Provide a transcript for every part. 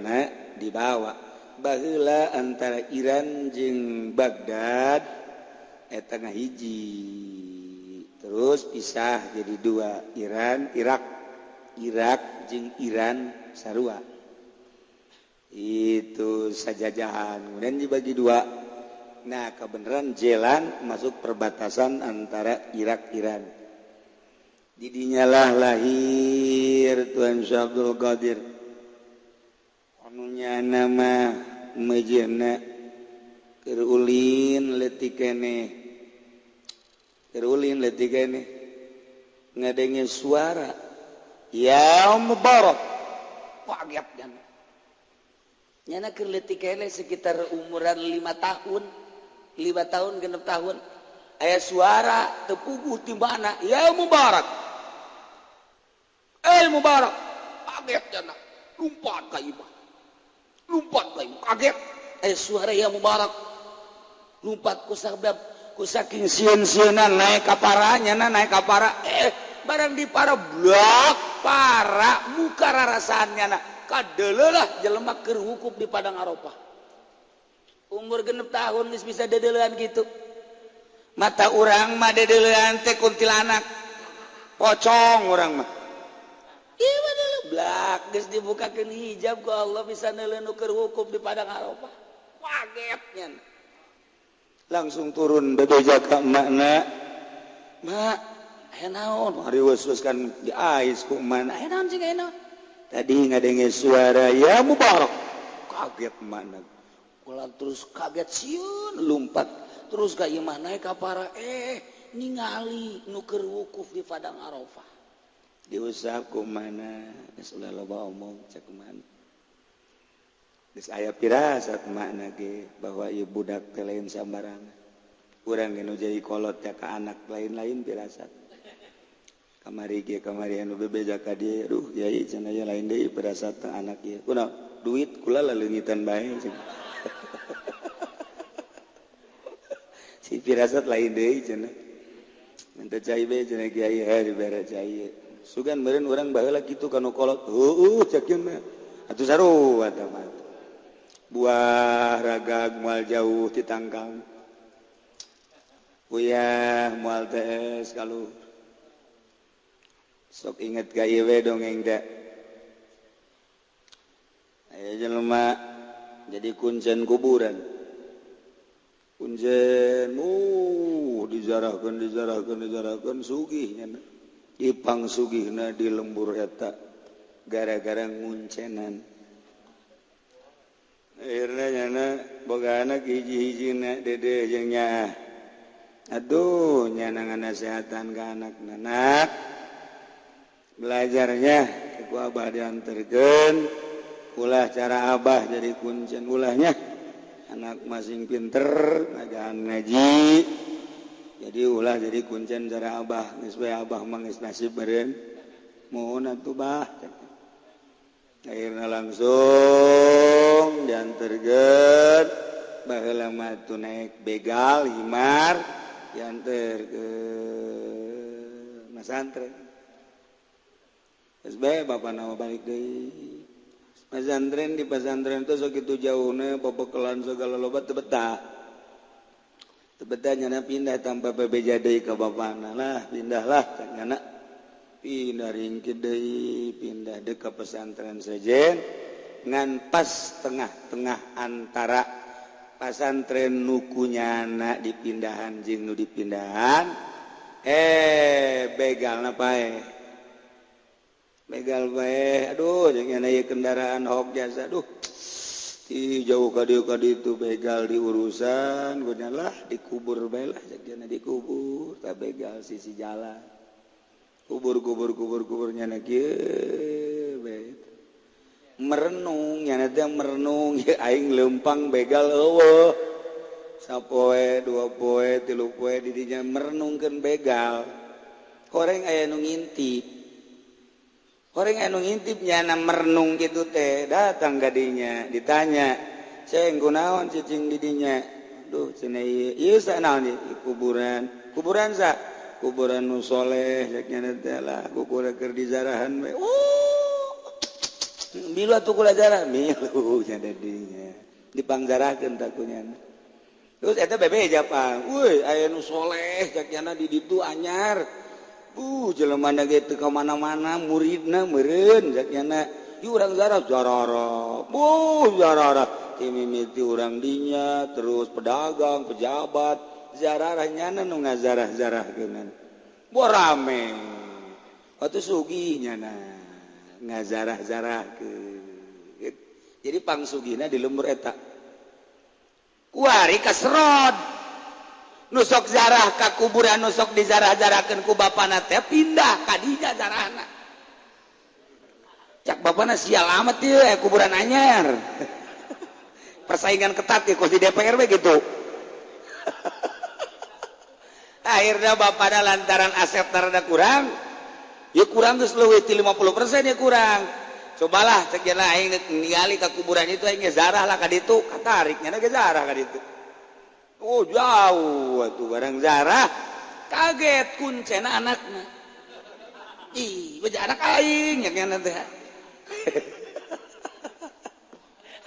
Nah, dibawa baheula antara Iran jeung Baghdad eta ngahiji, terus pisah jadi dua, Iran Irak, Irak jeung Iran sarua itu sajajahan, kemudian dibagi dua. Nah, kebenaran jalan masuk perbatasan antara Irak Iran, didinyalah lahir Tuan Syekh Abdul Qadir. Anunya nama mejena keur ulin leutik keneh, keur ulin leutik keneh, ngadenge suara ya Mubarak, kaget nyana. Nyana keur leutik keneh, sekitar umuran 5 tahun, 5 tahun, 6 tahun, aya suara teu puguh ti mana, ya Mubarak, eh Mubarak. Kaget nyana, lompat ka imah, lompat ka imah, kaget aya suara ya Mubarak, lompat ku sabab ku saking sieun-sieunan naik ka para nyana, naik ka para, eh barang di para blak para muka rarasaan nyana, kadeuleulah jelema keur wukuf di Padang Arafah. Umur 6 tahun geus bisa deudeulean gitu. Mata urang mah deudeulean teh kuntilanak, pocong urang mah. Ieu mah blak geus dibukakeun hijab ku Allah, bisa neuleuh nu keur wukuf di Padang Arafah. Kaget nyana, langsung turun bebeja ka emakna, "Mak, aya naon?" Hariweus kan diais ku emakna, "Aya naon sih, aya naon?" "Tadi ngadenge suara ya Mubarak." Kaget emakna. Kula terus kaget sieun, lumpat terus ka imah, naik ka para, eh ningali nu keur wukuf di Padang Arafah. Diusap ku mana, geus ulah loba omong cek mana. Geus aya pirasat makna ge bahwa ieu budak teh lain sambarangan. Urang ge nu jadi kolot ya ka anak lain-lain pirasat. Kamari ge, kamari anu bebeja ka dieu, "Aduh Kiai," cenah, "ieu lain deui pirasat anak ieu." "Kunaon?" "Duit kula laleungitan bae cenah. Si pirasat lain deui cenah. Minta cai bae cenah Kiai, heuh dibere cai." Sugan meureun urang baheula kitu ka nu kolot. "Heueuh," cek mah. Atuh sarua eta mah. Buah ragag moal jauh ti tangkal. Uyah moal tees kaluhur. Sok inget ka ieu we dongeng teh. Aya jelema jadi kuncen kuburan. Kuncen dijarahkeun, dijarahkeun, dijarahkeun, sugih nya. Ipang sugihna di lembur eta gara-gara nguncenan. Akhirnya nyana boga anak hiji-hijina, dede jeung nyaah. Aduh, nyana nganasehatan ka anak, "Anak, belajarnya ku abah diantarkeun, ulah cara abah jadi kuncen, ulahnya. Anak masing pinter ngajahan ngaji, jadi ulah jadi kuncen cara abah. Geus we abah mah geus nasib beureun." "Mohon atuh, Bah." Akhirnya langsung diantarkeun, baheula mah tuh naik begal himar, diantar ke masantren. Geus bae bapana mah balik deui pesantren. Di pesantren itu sakitu jauhna, pabekalan segala loba, teu betah, teu betah nyana, pindah tanpa bebeja deui ka bapana lah. "Pindahlah," cek nyana. Pindah ringkit deui, pindah deui ka pesantren sejen, ngan pas tengah-tengah antara pasantren nu ku nyana dipindahan jeung nu dipindahan, eh begalna paeh, begal bae. "Aduh," jeung nyana, "ieu kendaraan hok jasa, aduh ti jauh ka dieu ka ditu begal diurusan." "Lah, dikubur bae lah," cek nyana, "dikubur tah begal sisi jalan." Kubur, kubur, kubur, kubur. Nyana kieu bae merenung, nyana teh merenung, "Ya aing leumpang begal eueuh sapoe, 2 poe, 3 poe." Di dinya merenungkeun begal, horeng aya nu ngintip, horeng aya nu ngintip. Nyana merenung kitu teh, datang ka dinya, ditanya, "Ceng, kunaon cicing di dinya?" "Duh," cenah, "ieu ieu sa naon ieu kuburan." "Kuburan sa?" "Kuburan nu soleh," cek nyana teh. "Lah, kuburan keur dizarahan we." Oh, Milu atuh kula jarah milu nya dinya. Dipangjarahkeun ta ku nyana. Terus eta bebeja pang. Euy aya nu soleh cak nyana di ditu anyar. Jelema na ge teu ka mana-mana muridna meureun cak nyana. Ieu urang zarah jarara. Buh jarara ti mimiti urang dinya terus pedagang, pejabat, zararah nyana nu ngazarah-zarahkeun. Boh rame. Atuh sugih nyana ngazarah-zarahkeun. Jadi pangsugihna di lembur eta. Kuari kaserot. Nu sok zarah ka kuburan nu sok dizarah-zarahkeun ku bapana teh pindah ka dinya zarahna. Cak bapana sial amat ieu kuburan anyar. Persaingan ketat ya kos di DPR we gitu. Akhirnya bapana lantaran aset rada kurang, ya kurang geus leuwih ti 50% ya kurang. Cobalah cek cenah aing ningali ka kuburan itu aing zarah lah ka ditu, katarik nya ge zarah ka ditu. Oh jauh atuh barang zarah, kaget kuncena anakna. Ih, beja anak aing nya nya teh.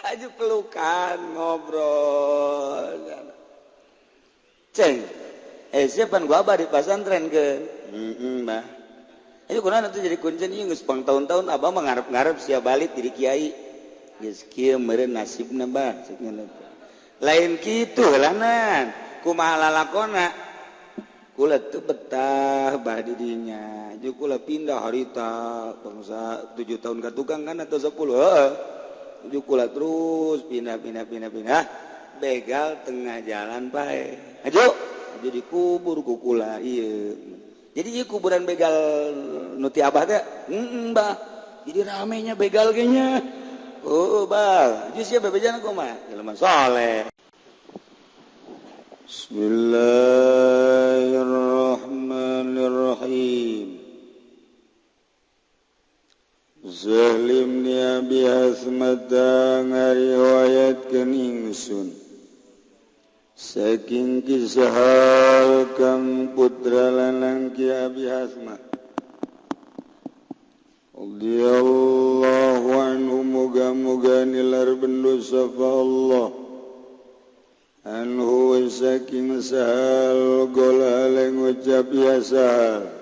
Aju pelukan ngobrol. Ceng, siapa gua abah di pesantren ke? Heeh, bah. Ayo kunaon atuh jadi kuncen ieu geus pang tahun-tahun abah mah ngarep-ngarep sia balik jadi kiai. Geus kieu meureun nasibna bah cek nya. Lain kitu heulanan, kumaha lalakona? Kula teu betah bah di dinya. Jeung kula pindah harita bangsa 7 tahun ka tukang kan atau 10 heeh. Jeung kula terus pindah pindah pindah pindah begal tengah jalan bae. Aju, aju dikubur ku kula ieu. Jadi ieu kuburan begal nu ti abah teh, heeh bah. Jadi ramenya begal ge nya. Oh, bah. Jadi sia bebejana kumaha? Jelema saleh. Bismillahirrahmanirrahim. Zahlim ni Abi Hasmata ngariwayatkeun ingsun saking kisahal kang putra lanang Ki Abi Hasmah radhiyallahu anhu muga-muga nilar bendu sapa Allah anhu saking sahal gola ngucap ya sahal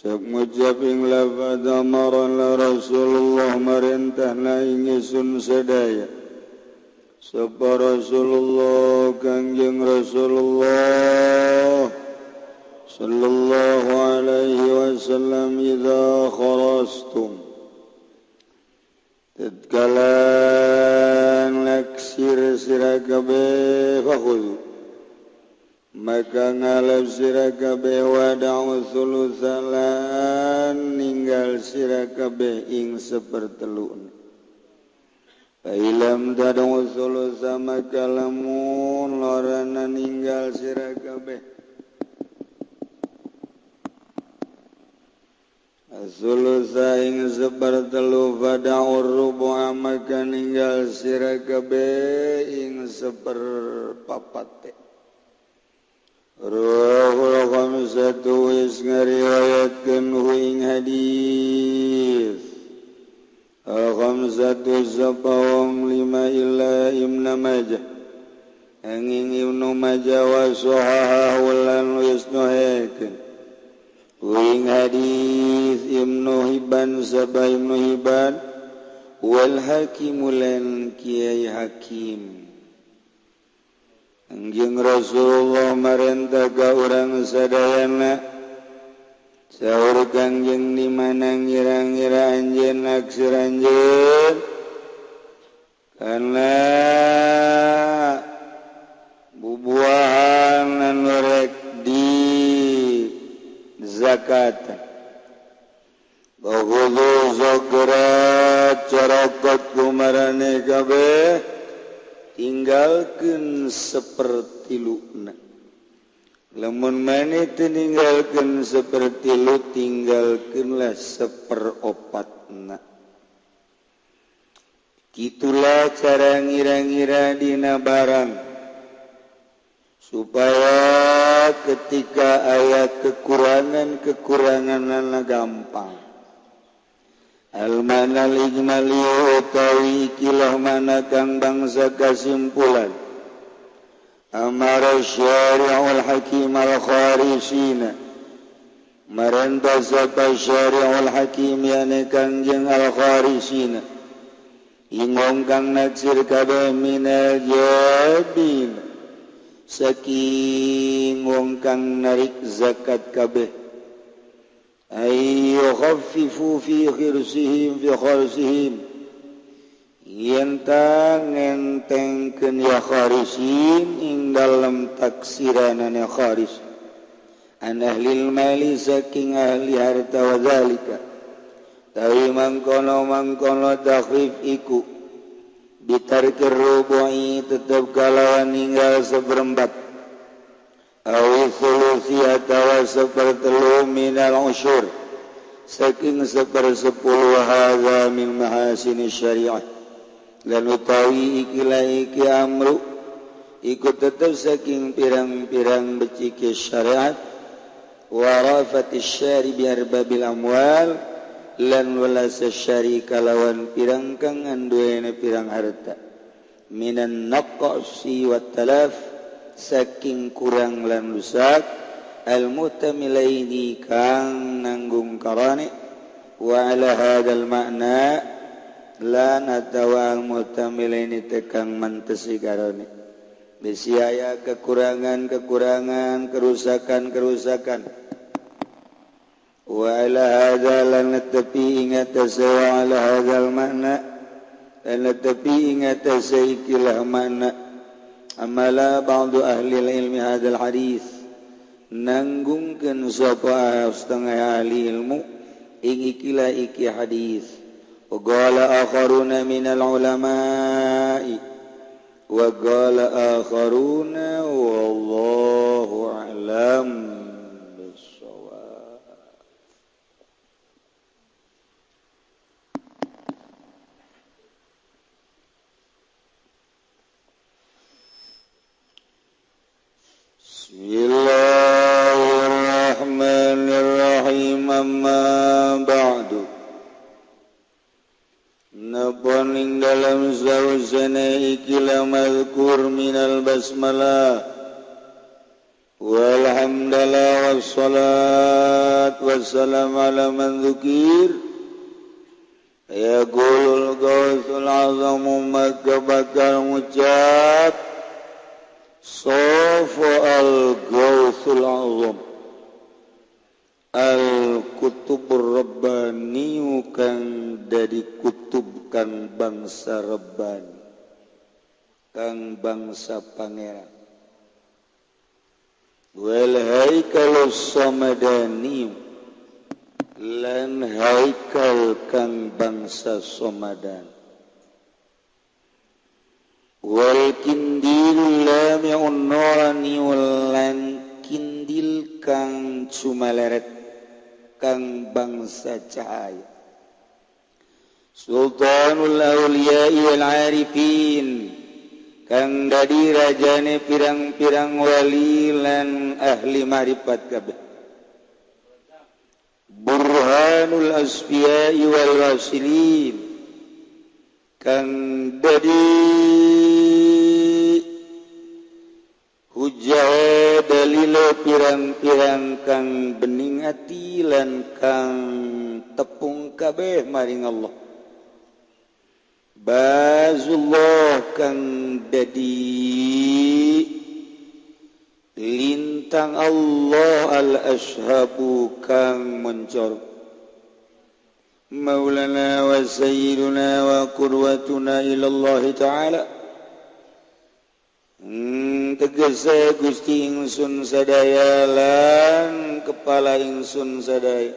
cak ngucap ing lafadz amaran la Rasulullah marentahna ingsun sadaya sapa Rasulullah Kangjeng Rasulullah sallallahu alaihi wasallam idza kharastum tatkala naksir sira kabeh fakhudhu maka ngalap sira kabeh wada'u thulutsalan ninggal sira kabeh ing seperteluna. Failam tad'u thulutsa maka lamun lorana ninggal sira kabeh thulutsa ing sepertelu fada'u rubu'a maka ninggal sira kabeh ing seperpapat. Ruwahul khamsatu wis ngariwayatkeun hu ing hadis al-khamsatu sapa wong lima illa Ibnu Majah angin Ibnu Majah wa sahahahu lan wis nuhikeun hu ing hadis Ibnu Hibban sapa Ibnu Hibban wal Hakim lan Kiai Hakim. Anjing Rasulullah marentah ka urang sadayana sahur Kangjeng di mana ngira-ngira anjeun naksir anjeun kana bubuahan anu rek di zakat baghudhu zagrat carokot kumarane kabeh tinggalkeun seperti luna. Lamun maneh teu ninggalkeun seperti lu tinggalkeunlah seperopatna. Kitulah cara ngira-ngira dina barang supaya ketika aya kekurangan-kekuranganna gampang. Al-manal ijmali utawi ikilah mana kang bangsa kasimpulan. Amara syari'ul hakim al-kharisina marenta sapa syari'ul hakim yane kangjeng al-kharisina ingong kang naksir kabeh minal jabin saking wong kang narik zakat kabeh ay yukhaffifu fi khirsihim fi kharsihim yen ta ngentengkeun ya kharisin ing dalem taksiranane kharis an ahlil mali saking ahli harta wa zalika tawi mangkono-mangkono takhfif iku bitarkir rubu'i tetep kalawan ninggal seperempat awi sulusi atawa sepertelu minal usyur saking sepersepuluh hadza min mahasini syariah lan utawi ikilah iki amru iku tetep saking pirang-pirang becike syariat warafati syari bi arbabil amwal lan welasa syari kalawan pirang kang anduene pirang harta minan naqsi wat talaf saking kurang lan rusak al mutamilaini kang nanggung karane wa ala hadzal makna lan atawa al mutamilaini tekang mantesi karane bisi aya kekurangan-kekurangan kerusakan-kerusakan wa ala hadza lan tepi ingat wa ala hadzal makna lan tepi ingat saikilah makna amala ba'du ahli ilmi hadzal hadis nanggungkeun sapa setengah ahli ilmu ing ikilah iki hadis wa qala akharuna minal ulama'i wa qala akharuna wallahu a'lam bissawab. Bismillahirrahmanirrahim. Amma ba'du. Napon ing dalam sausana ikilah mazkur minal basmalah walhamdulillah wassalat wassalam ala man dzukir yaqulul gausul azamu maka bakal ngucap sofa al-gausul azam al-kutubur rabbani kang dari kutub kang bangsa rabbani kang bangsa pangeran wal haikalus samadani lan haikal kang bangsa somadan wal kindil lami'un nurani lan kindil kang cumaleret kang bangsa cahaya sultanul awliya'i wal arifin kang dadi rajane pirang-pirang wali lan ahli marifat kabeh burhanul asfiya'i wal wasilin kang dadi hujah dalile pirang-pirang kang bening ati lan kang tepung kabeh maring Allah bazullah kang dadi lintang Allah al-ashabu kang mencor maulana wa sayyiduna wa qudwatuna ila Allah ta'ala. Tegese Gusti ingsun sadaya lan kepala ingsun sadaya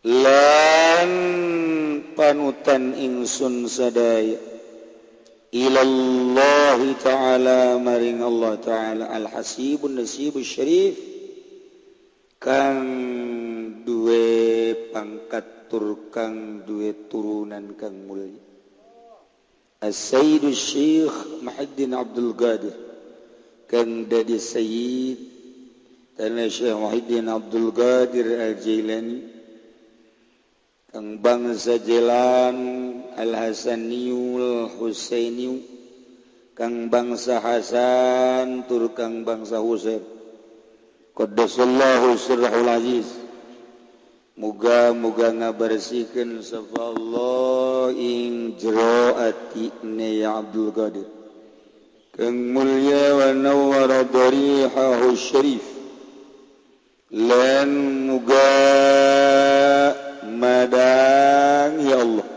lan panutan ingsun sadaya ilallahi ta'ala maring Allah ta'ala al-hasibun nasibus syarif kang duwe pangkat tur kang duwe turunan kang mulya As-Sayyid Syekh Muhyiddin Abdul Qadir kang dadi sayyid tanah Syekh Muhyiddin Abdul Qadir Al-Jailani Kang bangsa Jelan Al-Hasaniul Husainiu kang bangsa Hasan tur kang bangsa Husain. Qaddasallahu sirrahul aziz. Muga-muga ngabersihkeun sapa Allah ing jero atine ya Abdul Qadir. Kang mulya wa nawwara darihahu syarif. Lan muga madang ya Allah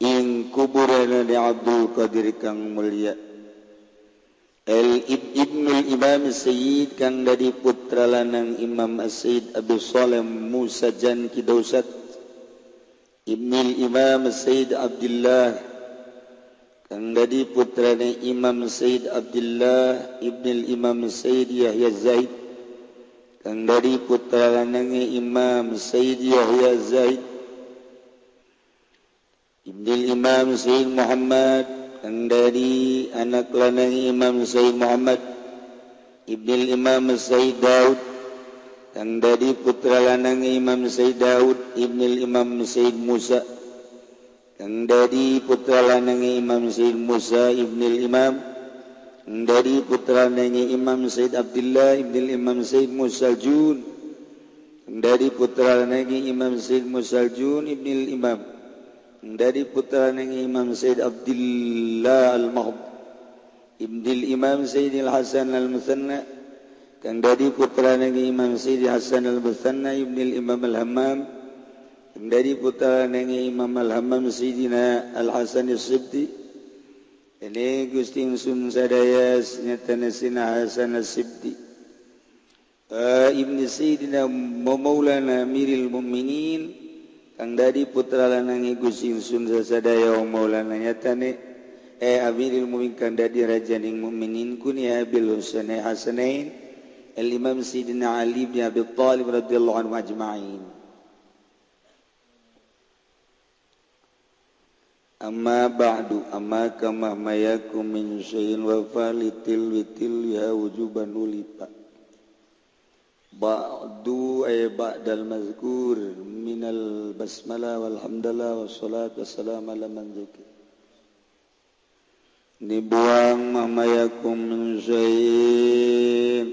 ing kuburana di Abdul Qadir kang mulia. El Ibnul Imam Sayyid kang dadi putra lanang Imam As-Sayyid Abu Saleh Musa Jan Kidausat. Ibnul Imam Sayyid Abdullah kang dadi putrane Imam Sayyid Abdullah. Ibnul Imam Sayyid Yahya Zaid kang dadi putra lanange Imam Sayyid Yahya Zaid. Ibnul Imam Sayyid Muhammad kang dari anak lanang Imam Sayyid Muhammad. Ibnul Imam Sayyid Daud kang dari putra lanang Imam Sayyid Daud. Ibnul Imam Sayyid Musa kang dari putra lanang Imam Sayyid Musa. Ibnul Imam kang dari putra lanang Imam Sayyid Abdullah. Ibnul Imam Sayyid Musa Jun kang dari putra lanang Imam Sayyid Musa Jun. Ibnul Imam dari putra Imam Sayyid Abdullah Al-Mahd. Ibnul Imam Sayyid Al-Hasan Al-Musanna kang dari putra Imam Sayyid Hasan Al-Musanna. Ibnul Imam Al-Hammam kang dari putra Imam Al-Hammam Sayyidina Al-Hasan As-Sibti. Ini Gusti Ingsun sadaya nyatana Sina Hasan As-Sibti. Ibnu Sayyidina Maulana Amiril Mukminin kang dadi putra lanang Gusti Ingsun sasadaya Maulana nyatane Amiril Mukminin kang dadi rajaning mukminin kunya Abil Husain Hasanain Al Imam Sayyidina Ali bin Abi Thalib radhiyallahu anhu ajma'in. Amma ba'du amma kama mayakum min syai'in wa falitil witil ya wujuban ulipa. Ba'du ay ba'dal mazkur minal basmalah walhamdulillah wassalatu wassalamu ala man dzukir. Dibuang mamayakum min syai'in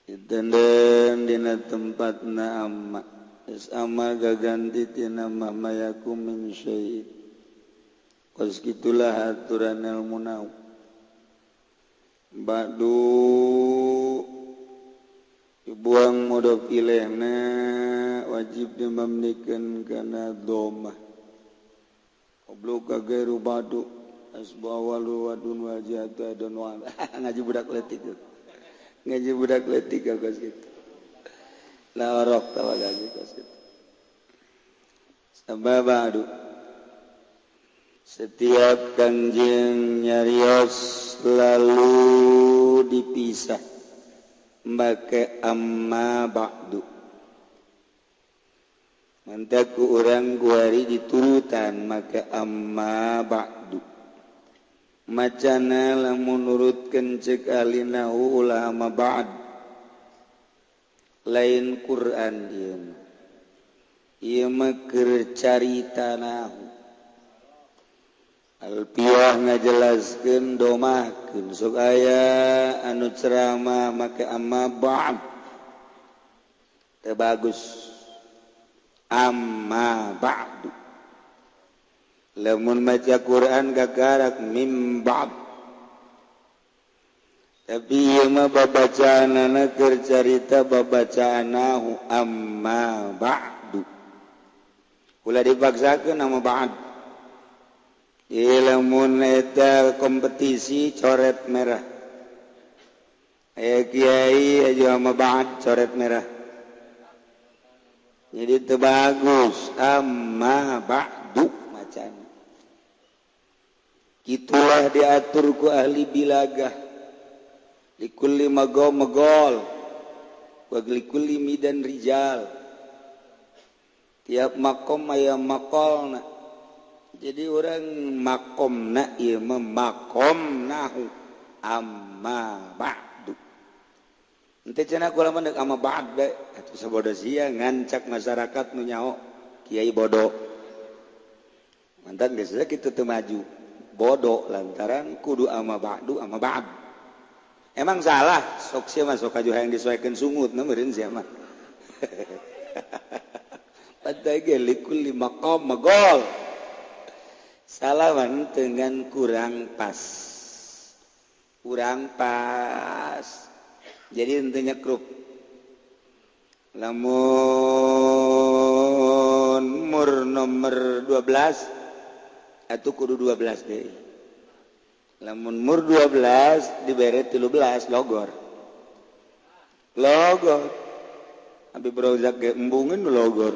ditenden dina tempatna amma es amma gaganti tina mamayakum min syai'in. Kos kitulah aturan ilmu nau. Ba'du dibuang mudhof ilaihna wajib dimamnikeun kana dhammah. Qablu ka gairu ba'du asba walu wadun wajata dan wa. Ngaji budak leutik. Ngaji budak leutik kos kitu. La orok tawa gaji kos kitu. Sabab ba'du. Setiap kanjeng nyarios lalu dipisah make amma ba'du. Mantaku urang guari diturutan make amma ba'du. Macana lamun nurutkeun ceuk alinahu ulama ba'd. Lain Quran ieu mah. Ieu mah keur carita nahu. Alpiah ngajelaskeun domahkeun sok aya anu ceramah make amma ba'd. Teu bagus. Amma ba'du. Lamun maca Quran kakarak mim ba'd. Tapi ieu mah babacaanana keur carita babacaanahu amma ba'du. Ulah dipaksakeun amma ba'd. Lamun eta kompetisi coret merah. Aya kiai aja amma ba'd coret merah. Jadi teu bagus amma ba'du macana. Kitulah diatur ku ahli bilagah. Likulli magom magol wa likulli midan rijal. Tiap makom aya makolna. Jadi orang makomna ieu mah makomnahu amma ba'du. Henteu cenah kula mah deuk amma ba'd bae atuh sabodo sia ngancak masyarakat nu nyaho. Kiai bodoh. Mantan geus kitu teu maju. Bodoh lantaran kudu ama ba'du ama ba'd. Emang salah, sok sia mah sok kaju hayang disoekeun sungut na meureun sia mah. Padahal ge likulli maqam magol. Salaman dengan kurang pas. Kurang pas. Jadi intinya krup. Lamun mur nomor 12 atuh kudu 12 deui. Lamun mur 12 dibere 13 logor. Logor. Abi Rozak ge embungeun logor.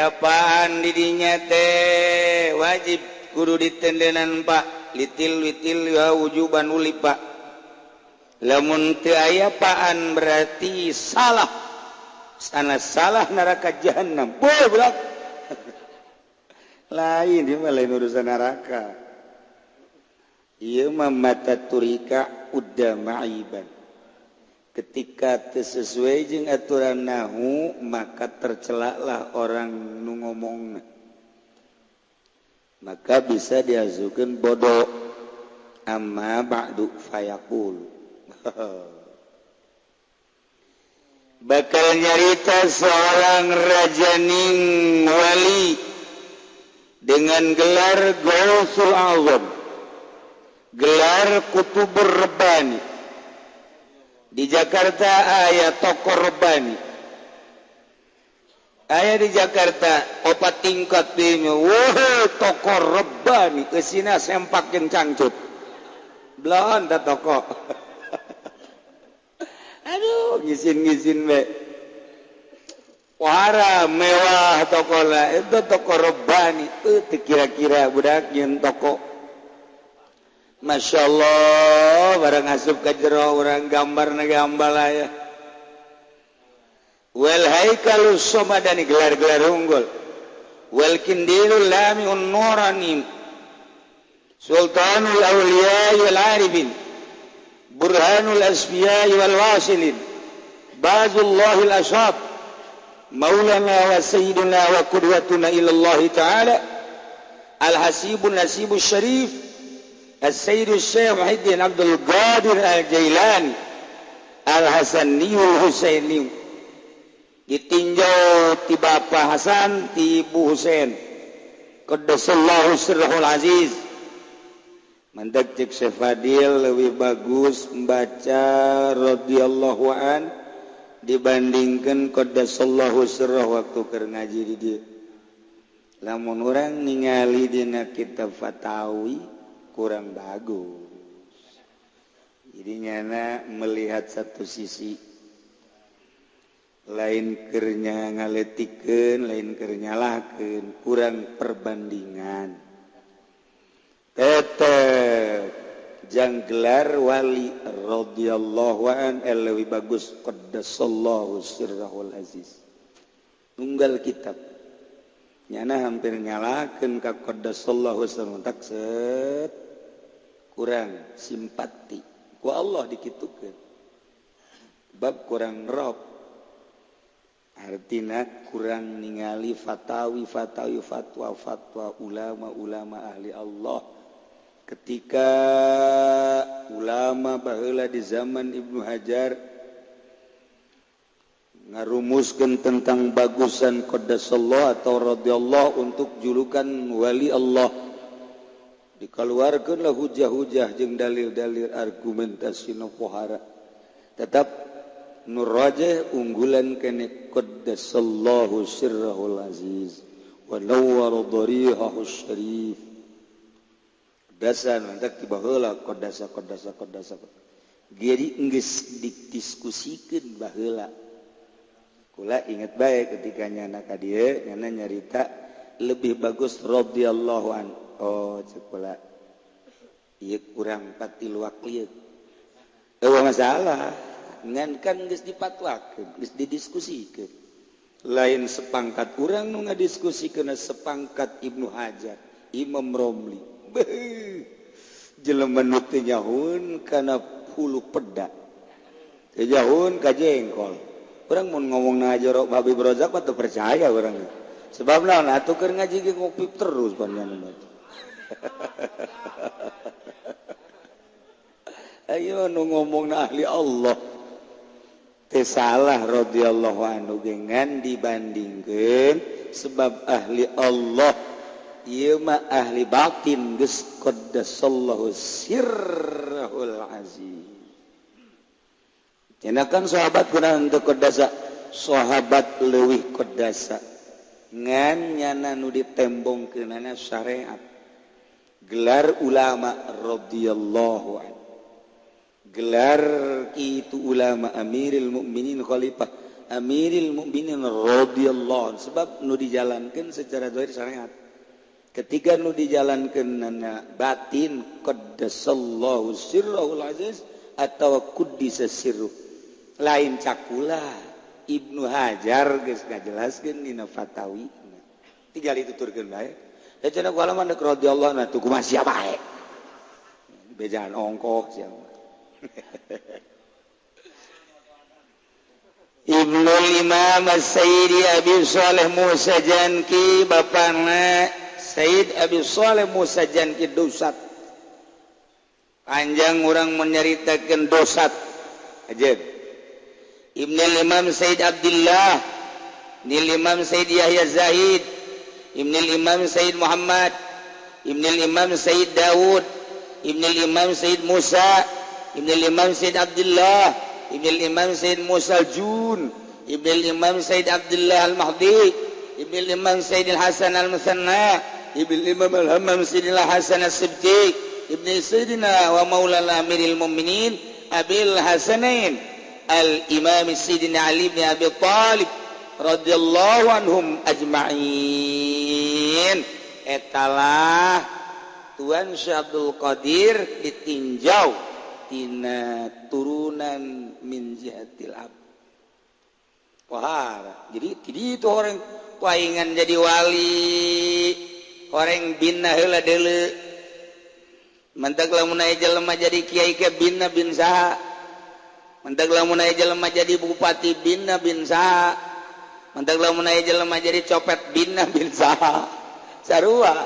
Apaan didinya teh wajib kudu ditendenan Pak litil witil ya wujuban uli Pak. Lamun teu aya paan berarti salah, sana salah neraka jahanam. Boblok. Lain ieu mah lain urusan neraka. Ieu mah mata turika udda ma'iban. Ketika sesuai jeung aturan nahu maka tercelaklah orang nu ngomong, maka bisa diazukeun bodoh. Amma ba'du fayaqul. Bakal nyarita seorang rajaning wali dengan gelar Gausul Azam, gelar Kutubur Rabbani. Di Jakarta aya toko Rabbani. Aya di Jakarta opat tingkat dinya. Wah, toko Rabbani eusina sempak jeung cangcut. Belon da toko. Aduh, ngisin-ngisin we. Wara mewah tokona itu toko Rabbani. Teu kira-kira budak nyeun toko. Masya Allah, barang asup ka jero urang gambar na gambar aya. Wal haikalus somadani gelar-gelar unggul. Wal kindilul lamiun nurani. Sultanul awliya wal arifin. Burhanul asfiya wal wasilin. Bazullahil ashab. Maulana wa sayyiduna wa qudwatuna ila Allah ta'ala. Al-hasibun nasibus syarif. As-Sayyid Syekh Muhyiddin Abdul Qadir Al-Jailani Al-Hasaniyul Husaini. Ditinjau ti Bapak Hasan ti Ibu Husain. Qaddasallahu sirrahul aziz. Mantak cek Syekh Fadil lebih bagus membaca radhiyallahu an dibandingkan qaddasallahu sirrah waktu keur ngaji di dieu. Lamun urang ningali dina kitab Fatawi kurang bagus. Jadi nyana melihat satu sisi, lain kernya ngaletikeun, lain keur nyalahkeun, kurang perbandingan. Tetep jang gelar wali radhiyallahu an leuwih bagus qaddasallahu sirrahul aziz. Tunggal kitab. Nyana hampir nyalahkeun ka qaddasallahu sirrahul tak set. Kurang simpati ku Allah dikitukeun bab kurang rob, artina kurang ningali fatawi fatawi fatwa fatwa ulama-ulama ahli Allah. Ketika ulama baheula di zaman Ibnu Hajar ngarumuskeun tentang bagusan qaddasallahu atau radhiyallahu untuk julukan wali Allah, dikeluarkanlah hujah-hujah jeung dalil-dalil argumentasi nu pohara. Tetap nu rajih unggulan kene qaddasallahu sirrahul aziz wa nawwara dharihahu syarif. Dasar mantak ti baheula qaddasa qaddasa qaddasa. Jadi geus didiskusikeun baheula. Kula inget bae ketika nyana ka dieu nyana nyarita lebih bagus radhiyallahu an. Oh cekula ieu kurang patiluak lieu. Eueuh masalah ngan kan geus dipatwakeun, geus didiskusikeun. Lain sepangkat urang nu ngadiskusi kena sepangkat Ibnu Hajar, Imam Romli. Beuh, jelema nu teu nyahun kana hulu peda. Teu nyahun ka jengkol. Urang mun ngomong na jorok Habib Rozak mah teu percaya urang. Sebab naon atuh keur ngaji ge ngopi terus panjenengan mah. Ayo nu ngomong na ahli Allah. Teu salah radhiyallahu anhu dengan dibandingkeun sebab ahli Allah ieu mah ahli batin geus qaddasallahu sirrahul azim. Cenah kan sahabat kunaon teu qadasa, sahabat leuwih qadasa ngan nyana nu ditembongkeunana syariat. Gelar ulama radhiyallahu anhu. Gelar itu ulama Amirul Mukminin Khalifah Amirul Mukminin radhiyallahu anhu sebab nu dijalankeun secara zahir syariat. Ketika nu dijalankeun nana batin qaddasallahu sirrahul aziz atau quddisa sirruh. Lain cakula Ibnu Hajar geus ngajelaskeun dina Fatawi. Tinggal dituturkeun bae. Da cenah ku ulama radhiyallahu anhu kumaha sia bae. Bejaan ongkok sia. Ibnul Imam Sayyidi Abi Shalih Musa Janki bapana Sayyid Abi Shalih Musa Janki dosat. Panjang urang menyaritakeun dosat. Ajeun. Ibnul Imam Sayyid Abdullah, Ibnul Imam Sayyid Yahya Zahid, Ibnul Imam Sayyid Muhammad, Ibnul Imam Sayyid Daud, Ibnul Imam Sayyid Musa, Ibnul Imam Sayyid Abdullah, Ibnul Imam Sayyid Musa Jun, Ibnul Imam Sayyid Abdullah Al-Mahdi, Ibnul Imam Sayyid Hasan Al-Musanna, Ibnul Imam Al-Hammam Sayyid Hasan As-Sibti, Ibnu Sayyidina wa Maulana Amiril Mukminin Abil Hasanain Al-Imam Sayyidina Ali bin Abi Thalib radhiyallahu anhum ajma'in. Etalah Tuan Syekh Abdul Qadir ditinjau tina turunan min jihatil ab. Wah, jadi tidak itu orang paingan jadi wali, orang bina heula deuleu. Mentak lamun aya jelema jadi kiai ke bina bin saha. Mentak lamun aya jelema jadi bupati bina bin saha. Mentak lamun aya jelema jadi copet bina bin saha. Sarua.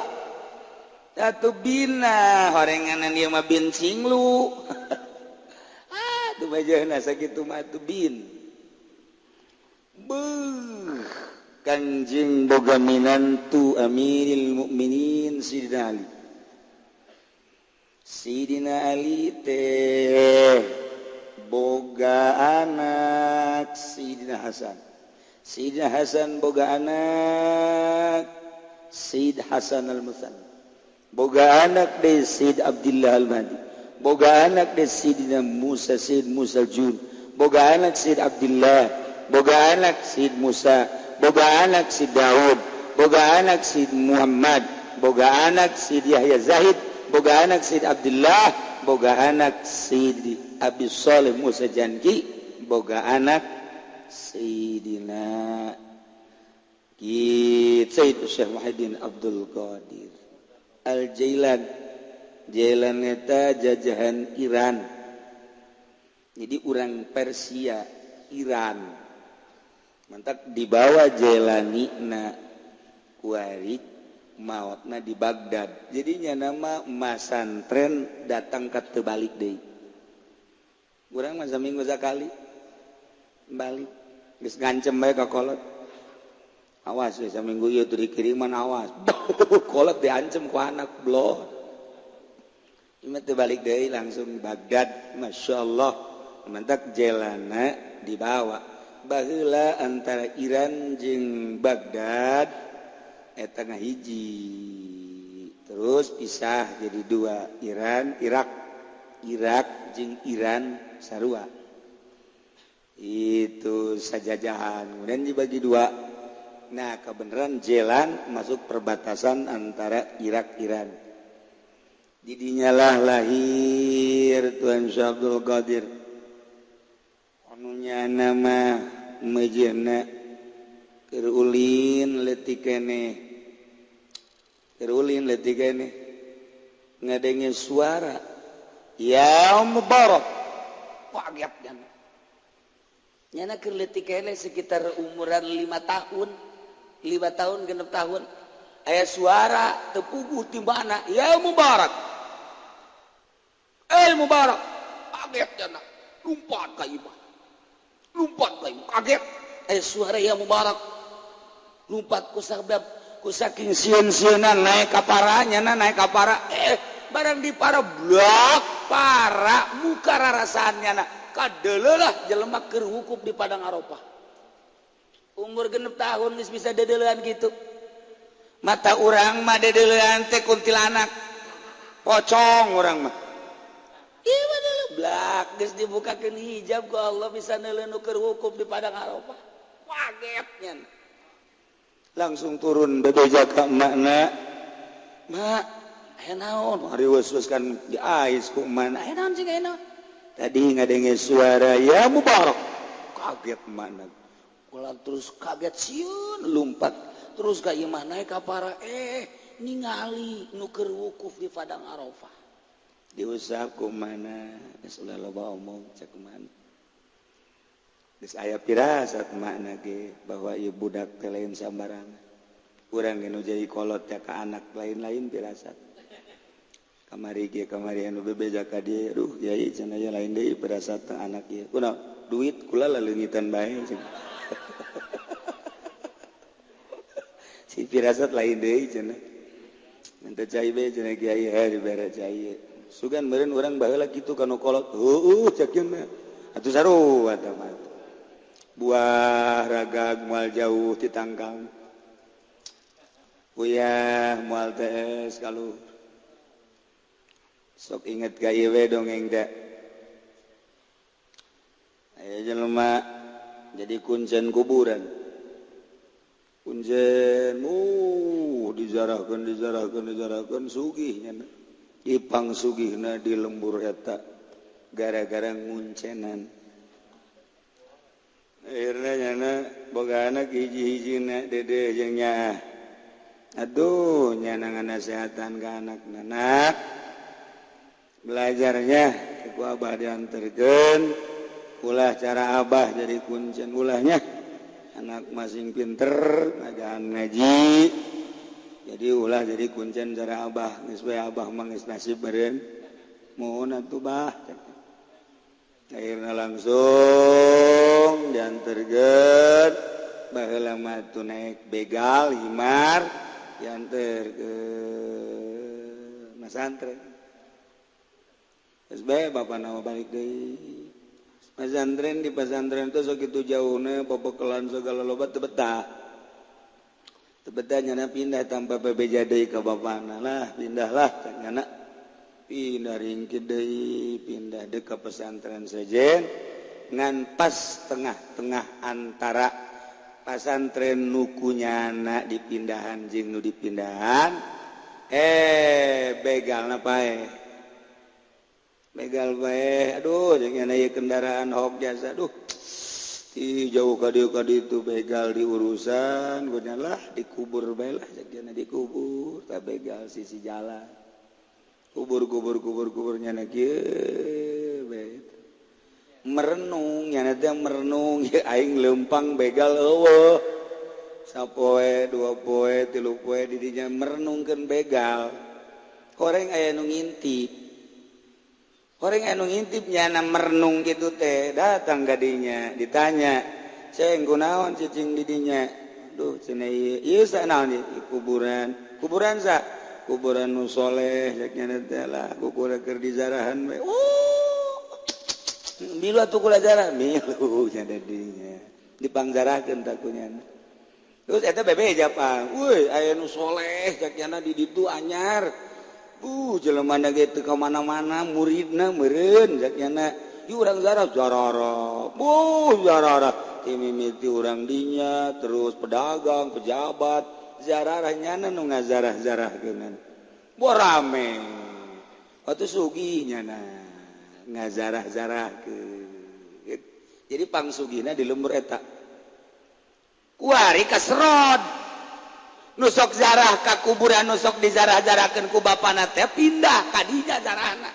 Satu bina horenganan ieu mah bin singlu. Ah, tuh bajana sakitu mah tuh bin. Beuh, Kanjeng boga minantu Amiril Mukminin Sidina Ali. Sidina Ali teh boga anak Sidina Hasan. Sidina Hasan boga anak Sayyid Hasan Al-Musanna. Boga anak de Sayyid Abdullah Al-Mahdi. Boga anak de Sayyidina Musa Sayyid Musa Jun. Boga anak Sayyid Abdullah. Boga anak Sayyid Musa. Boga anak Sayyid Daud. Boga anak Sayyid Muhammad. Boga anak Sayyid Yahya Zahid. Boga anak Sayyid Abdullah. Boga anak Sayyid Abi Shalih Musa Janki. Boga anak Sayyidina Sayyid Syekh Muhyiddin Abdul Qadir Al-Jailan. Jailan eta jajahan Iran. Jadi urang Persia Iran. Mantak dibawa Jailani na kuari maotna di Baghdad. Jadinya nama masantren datang ke terbalik deui. Urang mah saminggu sakali balik. Geus ngancem bae ka kolot. Awas we saminggu ieu teu dikiriman awas. Kolot diancem ku anak blon. Ieu teu balik deui langsung Baghdad, masyaallah. Mantak jelana dibawa. Baheula antara Iran jeung Baghdad eta ngahiji. Terus pisah jadi dua, Iran, Irak. Irak jeung Iran sarua. Itu sajajahan. Kemudian dibagi dua. Nah, kebenaran jalan masuk perbatasan antara Irak Iran. Didinyalah lahir Tuan Syekh Abdul Qadir. Anunya nama mejena Keur ulin leutik keneh. Keur ulin leutik keneh. Ngadenge suara ya Mubarak. Kaget nyana. Nyana keur leutik keneh sekitar umuran 5 tahun. 5 tahun 6 tahun. Aya suara teu puguh ti mana ya Mubarak. Eh Mubarak. Kaget nyana. Lompat ka imah. Lompat ka imah. Kaget. Aya suara ya Mubarak. Lompat ku sabab ku saking sieun-sieunan naik ka para nyana naik ka para barang di para blak para muka rarasaan nyana kadeleulah jelema keur wukuf di Padang Arafah. Umur 6 tahun geus bisa dedeleuan kitu. Mata urang mah dedeleuan teh kuntilanak. Pocong urang mah. Ieu mah deuleu blak geus dibukakeun hijab ku Allah bisa neuleuh nu keur wukuf di Padang Arafah. Kaget nyana. Langsung turun bebeja ka emakna. Mak, aya naon? Hariweus kan diais ku emakna. Aya naon sih aya naon? Tadi ngadenge suara ya Mubarak. Kaget emakna. Kula terus kaget sieun lumpat. Terus ka imah naik ka para ningali nu keur wukuf di Padang Arafah. Diusap ku emakna, geus ulah loba omong cek emakna. Geus aya pirasat makna ge bahwa ieu budak teh lain sambarangan. Urang ge nu jadi kolot teh ka anak lain-lain pirasat. Kamari ge kamari anu bebeja ka dieu, aduh kiai cenah ieu lain deui pirasat teh anak ieu. Kunaon? Duit kula laleungitan bae cenah. Si pirasat lain deui cenah. Minta cai bae cenah kiai heuh dibere cai. Sugan meureun urang baheula kitu ka nu kolot. Heueuh cek ieu mah. Atuh sarua tah mah. Buah ragag mual jauh ti tangkal. Uyah mual tees kaluhur. Sok inget ka ieu we dongeng teh. Aya jelema jadi kuncen kuburan. Kuncen dijarahkeun dijarahkeun dijarahkeun sugih nya. Ipang sugihna di lembur eta gara-gara nguncenan. Akhirnya nyana boga anak hiji-hijina dede jeung nyaah. Aduh nyana nganasehatan ka anakna. Nak belajarnya ku abah dianterkeun ulah cara abah jadi kuncen ulahnya. Anak masing pinter ngajahan ngaji. Jadi ulah jadi kuncen cara abah geus we abah mah geus nasib beureun. Mohon atuh bah. Akhirnya langsung dianterkeun baheula mah tuh naik begal himar dianterkeun masantren. Geus bae bapana mah balik deui. Pesantren di pesantren teh sakitu jauhna pabekelan segala loba teu betah. Teu betah nyana pindah tanpa bebeja deui ka bapana lah, pindahlah nyana. Pindah ringkit deui, pindah deui ka pesantren sejen ngan pas tengah-tengah antara pesantren nu kunyana dipindahan jeung nu dipindahan begalna paeh. Begal bae aduh jeung nya ieu kendaraan hok jasa aduh ti jauh ka dieu ka ditu begal diurusan gunyalah dikubur bae lah jeung dikubur ta begal sisi jalan. Kubur kubur kubur kubur nyana kieu bae. Merenung nyana teh merenung ieu aing leumpang begal eueuh. Sapoe dua poe tilu poe di dinya merenungkeun begal. Horeng aya nu ngintip. Horeng anu ngintip nyana merenung kitu teh datang ka dinya ditanya, "Ceng kunaon cicing di dinya?" Duh cenah ieu sa naon ieu kuburan. Kuburan sa? Kuburan nu soleh cek nyana teh lah kukuran keur dizarahan we. Milu atuh kula jarah milu nya dinya. Dipangjarahkeun tah ku nyana. Terus eta bebeja pang. Euy aya nu soleh cek nyana di ditu anyar. Jelema na ge teu ka mana-mana muridna meureun cek nyana. Ieu urang zarah jarara. Jarara ti mimiti urang dinya terus pedagang, pejabat, zararah nyana nu ngazarah-zarahkeun. Boh rame. Atuh sugih nyana ngazarah-zarahkeun. Jadi pangsugihna di lembur eta. Kuari kaserot. Nu sok zarah ka kuburan nu sok dizarah-zarahkeun ku bapana teh pindah ka dinya zarahna.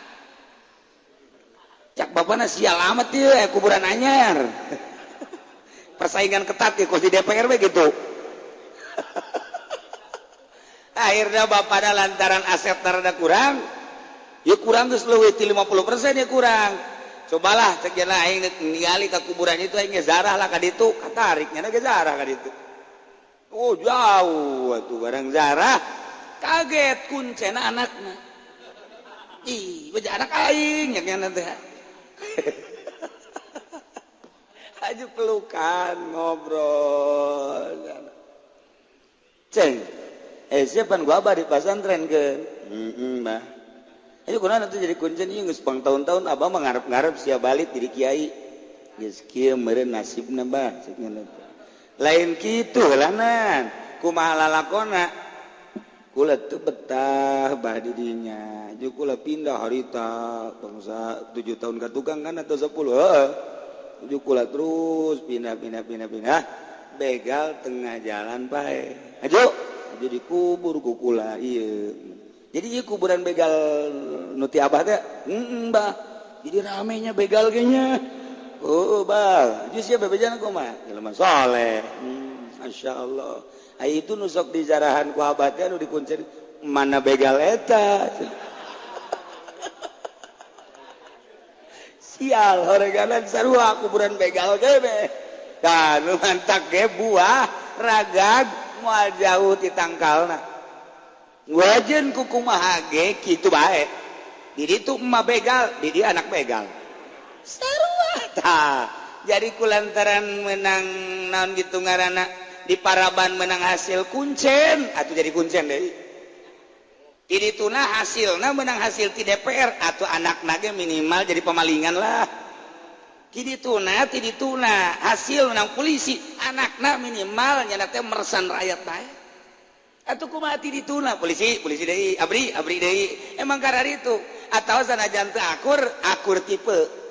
Cak bapana sial amat ieu kuburan anyar. Persaingan ketat ya kos di DPR we gitu. Akhirnya bapana lantaran aset rada kurang, ya kurang geus leuwih ti 50% ya kurang. Cobalah cek cenah aing ningali ka kuburan itu aing zarah lah ka ditu, katarik nya ge zarah ka ditu. Oh jauh atuh barang zarah kaget kuncena anakna. Ih, beja anak aing nya teh. Aju pelukan ngobrol. Ceng, siapa gua abah di pesantren ke? Heeh, bah. Ayo kunaon atuh jadi kuncen ieu geus pang tahun-tahun abah mah ngarep-ngarep sia balik jadi kiai. Geus kieu meureun nasibna bah cek nya. Lain kitu heulanan, kumaha lalakona? Kula teu betah bah di dinya. Jeung kula pindah harita bangsa 7 tahun ka tukang kan atau 10 heeh. Jeung kula terus pindah pindah pindah pindah begal tengah jalan pae. Ayo aju dikubur ku kula ieu. Jadi ieu kuburan begal nu ti abah teh, heeh bah. Jadi ramenya begal ge nya. Oh bah, geus sia bebejana kumaha? Jelema saleh. Masyaallah. Ai itu nu sok dijarahan ku abah teh nu dikuncen mana begal eta. Sial horeganan sarua kuburan begal ge be. Tah nu mantak ge buah ragag moal jauh ti tangkalna. Wajen ku kumaha ge kitu bae. Di ditu emak begal, di dieu anak begal. Sarua tah. Jadi kulantaran menang naon gitu ngaranna di paraban menang hasil kuncen atuh jadi kuncen deui. Di dituna hasilna menang hasil ti DPR atuh anakna ge minimal jadi pemalingan lah. Ti dituna hasil menang polisi anakna minimal nya teh meresan rakyat bae. Atuh kumaha ti dituna polisi polisi deui abri abri deui emang kararitu atawa sanajan teu akur akur tipe.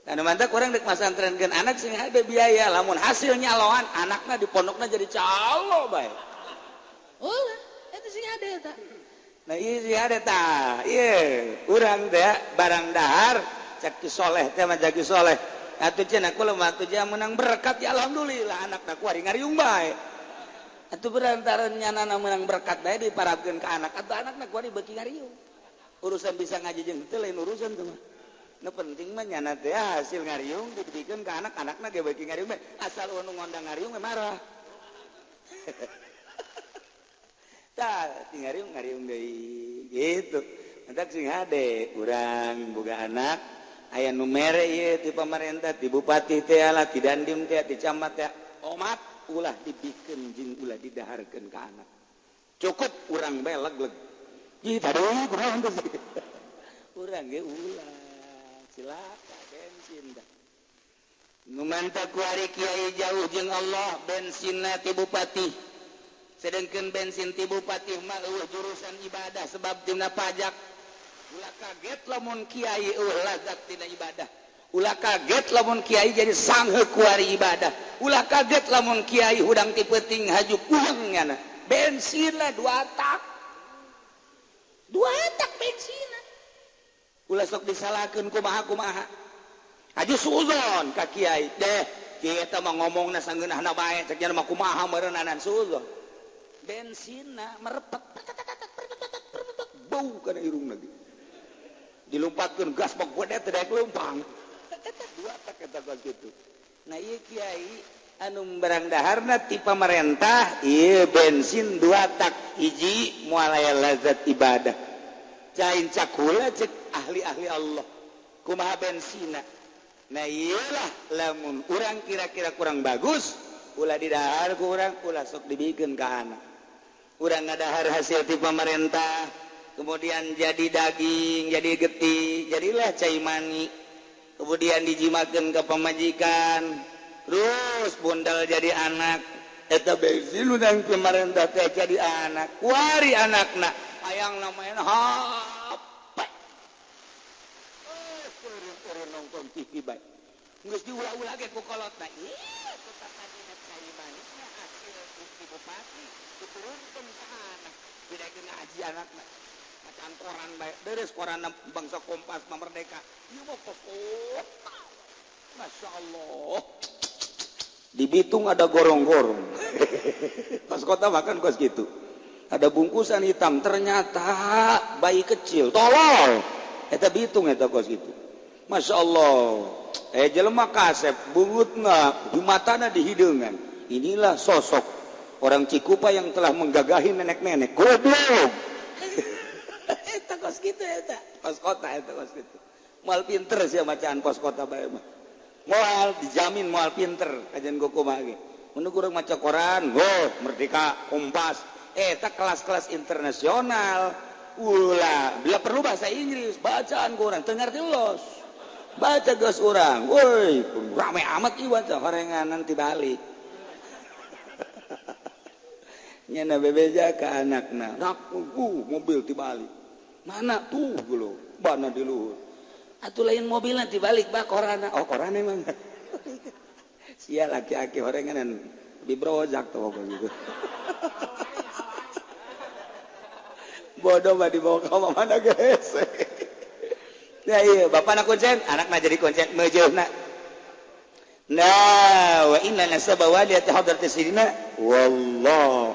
Dan mantap kurang dek masantrenkeun anak sing ada biaya lamun hasil nyaloan anakna di pondokna jadi calo bae. Oh, eta sing ada eta. Nah ieu sing ada tah. Ieu urang teh barang dahar cek ki soleh teh mah jadi soleh. Atuh cenah kula mah atuh menang berkat ya alhamdulillah anakna ku ari ngariung bae. Atuh berantaran nyanana menang berkat bae diparabkeun ka anak atuh anakna ku ari beuki ngariung. Urusan bisa ngaji jeung teu lain urusan teh mah. Nu penting mah nyana teh hasil ngariung dibikeun ka anak-anakna ge beuki ngariung bae. Asal nu ngondang ngariung mah marah. Tah ngariung ngariung deui gitu. Entak sing hade urang boga anak aya nu mere ieu ti pamarentah, ti bupati teh lah, ti dandim teh, ti camat teh. Omat ulah dibikeun jeung ulah didaharkeun ka anak. Cukup urang bae leg-leg. Ih tadi kurang teh. Urang ge ulah. Cilaka bensin dah. Nu mantap ku ari kiai jauh jeung Allah bensinna ti bupati. Sedengkeun bensin ti bupati mah eueuh jurusan ibadah sebab tina pajak. Ulah kaget lamun kiai eueuh lazat tina ibadah. Ulah kaget lamun kiai jadi sanghe ku ari ibadah. Ulah kaget lamun kiai hudang ti peuting haju kuang nyana. Bensinna dua tak. Dua tak bensinna. Ulah sok disalahkeun kumaha-kumaha. Haji suuzon ka kiai. Deh, kiai eta mah ngomongna sangeunahna bae, cek nya mah kumaha meureunanan suuzon. Bensinna merepet bau kana irungna ge. Dilumpatkeun gas mah gede teh daek leumpang. Dua tak eta gas kitu. Nah ieu kiai anu barang daharna ti pamarentah, ieu bensin dua tak hiji moal aya lazat ibadah. Cain cakula cek ahli-ahli Allah kumaha bensina. Nah iyalah lamun urang kira-kira kurang bagus ulah didahar ku urang ulah sok dibikeun ka anak. Urang ngadahar hasil ti pamarentah kemudian jadi daging jadi getih jadilah cai mani kemudian dijimakeun ka pamajikan terus bundal jadi anak. Eta bensin urang pamarentah teh jadi anak kuari anakna hayang main HP. Nonton TV bae. Geus diulah-ulah ge ku kolotna. Ih, Tadina cai manisna hasil ti bupati diturunkeun ka anak. Didaekeun ngaji anakna. Bacaan koran bae. Beres koran bangsa Kompas mah Merdeka. Ieu mah pos kota. Masya Allah. Di Bitung ada gorong-gorong. Pos kota makan kos gitu. Ada bungkusan hitam, ternyata bayi kecil. Tolol. Eta Bitung eta kos gitu. Masya Allah. Jelema kasep bungutna di matana di hideungan. Inilah sosok orang Cikupa yang telah menggagahi nenek-nenek. Goblok. Eta kos gitu eta. Pos kota eta kos gitu. Moal pinter sia bacaan pos kota bae mah. Moal dijamin moal pinter kajian goku mah ge. Mun urang maca koran, go Merdeka, Kompas. Eta kelas-kelas internasional. Ulah, bila perlu bahasa Inggris, bacaan ku urang teu ngarti los. Baca geus urang, woi, rame amat ieu baca horengan nanti balik. Nyana bebeja ka anakna, rak mobil ti balik. Mana tuh geuleuh, bana di luhur. Atuh lain mobilna ti balik bah korana. Oh, koran emang. Sia laki-laki horengan lebih brojak tuh gitu. Bodoh mah dibawa ke mana guys. Ya iya, bapak nak kuncen, anak nak jadi kuncen, mejeuhna. Nah, wa inna nasaba waliyati hadrati sayyidina wallahu